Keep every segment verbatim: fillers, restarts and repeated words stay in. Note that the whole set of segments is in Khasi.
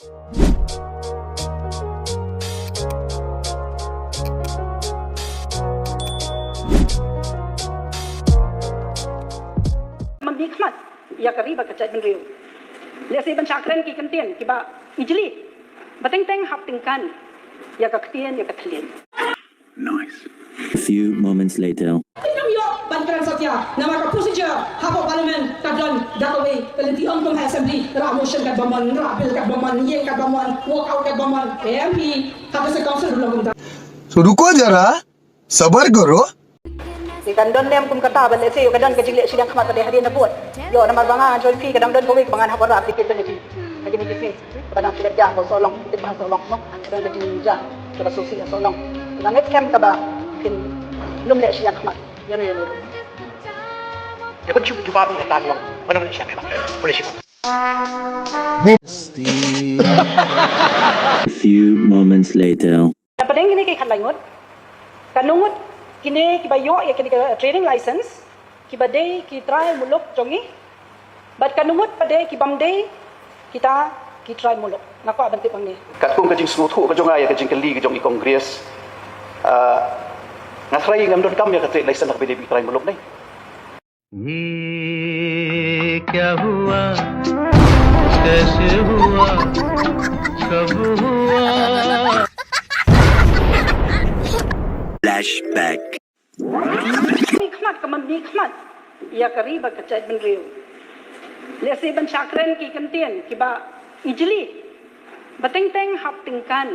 Mynta khmat ïa ka ri bad ka jaitbynriew. Lehse ban shah kren ki kyntien kiba ijli, ba teng teng hap tyngkan ïa ka ktien ïa ka thylliej. Nice. A few moments later. Ngam ïoh ban kren satia namar ka procedure hapoh Parliament ka don da kawei ka lynti, ym kum ha Assembly, rah motion katba mon, rah bill katba mon, ïeng katba mon, walk out katba mon. Em hi ha ka Council ruh long kumta. So, ruko jara, sabar karo. Te kan don lem kum kata ba lehse ïoh ka don ka jingleh shiliang khmat ba dei hadien na vote. Ïoh namar ba nga join phi ka dang don kawei ba ngan hap ban rah application ïa phi. Ka jingim jingim ba dang shu leh ïa ka Solong, tip ba Solong mo. Ka dang ka jingim ja ka ba susi ïa Solong. Nga ngeit kem ka ba kin lum leh shiliang khmat. Ïa no ïa no. Ïa ban shu jubab ïa ka Solong. Ba dang leh shiliang khmat. Boleh shu. A few moments later. Hapdeng kine ki khatlai ngut, katno ngut kine kiba ïoh ïa kine ki trading license kiba dei ki trai muluk jong ngi, bad katno ngut ba dei ki bym dei kita ki trai muluk? Nga kwah ban tip hangne. Katkum ka jingsngewthuh ka jong nga ïa ka jingkylli ka jong i Congress, ah, nga tharai ngam donkam ïa ka trade license ha kaba dei ki trai muluk ne. ये क्या हुआ? कैसे हुआ? कब हुआ? Flashback. Mih khmat ka ma mih khmat ïa ka ri bad ka jaitbynriew. Lehse ban shah kren ki kyntien kiba ijli, ba teng teng hap tyngkan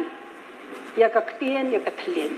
ïa ka ktien ïa ka thylliej.